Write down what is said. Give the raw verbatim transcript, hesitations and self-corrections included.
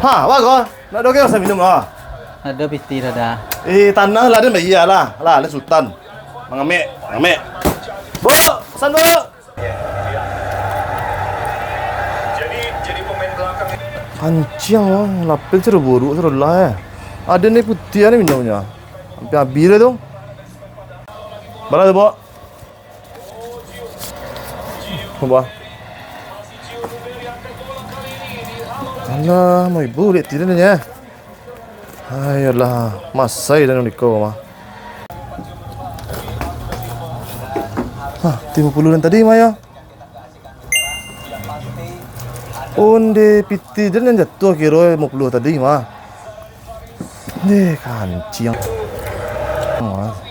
Ha, wah ko. Nak doh ke rasa minum lah. Ado pitih, Dada. Eh, tanah lah, den bayia lah. Lah, lah Sutan. Mangamek, mangamek. Bu, pesan, Bu. Kanciang, wah, lapel sudah buruk, sudah lah, eh. Ado ni putiah ni minumnyo. Hampir habis dah tu. Bara tu, Bu? Bah. Alah, mau ibu lihat tidur ni, ya. Ayolah, masai dan liko mah. Hah, limo puluah nan tadi mah, ya. Onde pitih den nan jatuah kiro limo puluah tadi mah. Deh, kanciang. Mah.